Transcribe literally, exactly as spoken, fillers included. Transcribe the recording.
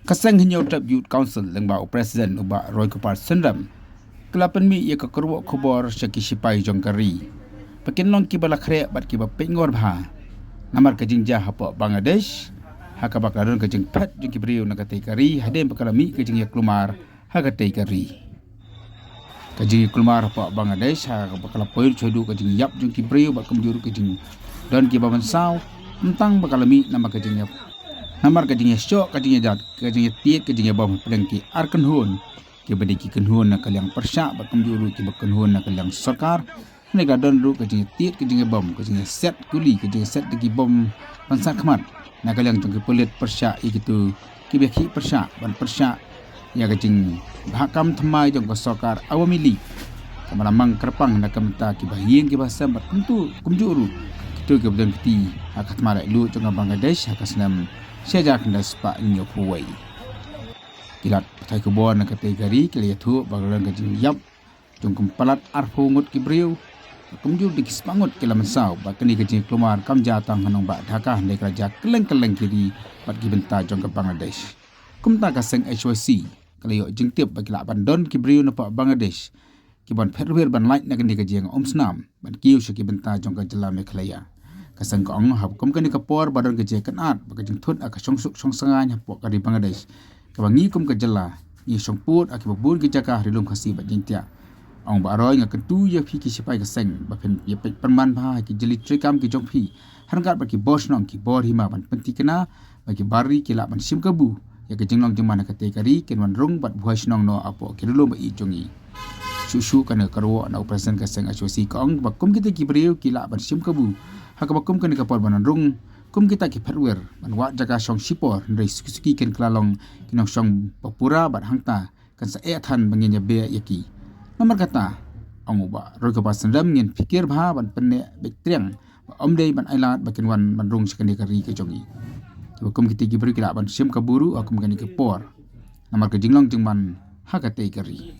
Ka seng Hynñiewtrep Youth Council lyngba u President u Bah Roy Kupar Synrem, ka la pynmih ïa ka kyrwoh khubor sha ki shipai jong ka ri ba kin long kiba la khreh bad kiba peitngor bha namar ka jingjia hapoh Bangladesh, ha kaba ka la don ka jingphet jong ki briew na katei ka ri hadien ba ka la mih ka jingïakulmar ha katei ka ri. Ka jingïakulmar hapoh Bangladesh ha kaba ka la poi shuh haduh ka jingïap jong ki briew bad kumjuh ruh ka jingdon kiba mynsaw, ym tang ba ka la mih namar ka jingïap, namar ka jingïashoh, ka jingïadat, ka jingïatied, ka jingïabom hapdeng ki ar kynhun, kiba dei ki kynhun na ka liang pyrshah bad kumjuh ruh kiba kynhun na ka liang sorkar. Hynrei ka la don ruh ka jingïatied, ka jingïabom, ka jingïaset kuli, ka jingïaset da ki bom pansat khmat na ka liang jong ki pulit pyrshah ïa kito kiba khih pyrshah ban pyrshah ïa ka jingbha kam thymmai jong ka sorkar Awami League, kaba la mang kyrpang na ka bynta kiba ïing kiba sem bad kumtu kumjuh ruh kito kiba don kti ha ka thma laitluid jong ka Bangladesh ha ka snem shi hajar khyndai spah hynñiewphew wei. Ki lad pathai khubor na katei ka ri ki la ïathuh ba ka la don ka jingïap jong kum palat arphew ngut ki briew, kumjuh da ki spah ngut ki la mynsaw, bad kane ka jingïakulmar kam jia tang ha nongbah Dhaka, hynrei ka la jia kylleng kylleng ki ri bad ki bynta jong ka Bangladesh. Kumta ka seng H Y C ka la ïoh jingtip ba ki lah ban don ki briew napoh Bangladesh ki ban phet ruwir ban lait na kane ka jingïaumsnam ban kiew sha ki bynta jong ka jylla Meghalaya. Ka seng ka ong ha kum kane ka por ba don ka jingïakynad bad ka jingthut ha ka shongsuk shongsngain hapoh ka ri Bangladesh, kaba ngi kum ka jylla ngi shongpud ha kiba bun ki jaka ha Ri Lum Khasi bad Jaiñtia. Ong Bah Roy, nga kyntu ïa phi ki shipai ka seng ba phin ïa peit pynman bha ha ki jylli treikam ki jong phi, ryngkat bad ki bor shnong, ki bor hima ban pynthikna ba ki bar ri ki lah ban shim kabu ïa ka jinglong jingman ha katei ka ri kin wan rung bad buhai shnong noh hapoh ki ri lum ba ïeit jong ngi. Shuh shuh kane ka kyrwoh na u President ka seng H Y C ka ong ba kum kita ki briew ki lah ban shim kabu ha kaba kum kane ka por ban wan rung kum kita ki phet ruwir ban wad jaka shong shipor, hynrei suki suki kin kylla long ki nongshong ba pura bad hangta kan sa eh than ba ngin ïa beh ïa ki. Namar kata, ong u Bah Roy Kupar Synrem, ngin pyrkhat bha ban pynneh beit triang ba ym dei ban ailad ba kin wan ban rung sha kane ka ri ka jong ngi. Kiba kum kita ki briew ki lah ban shim kabu ruh ha kum kane ka por namar ka jinglong jingman ha katei ka ri.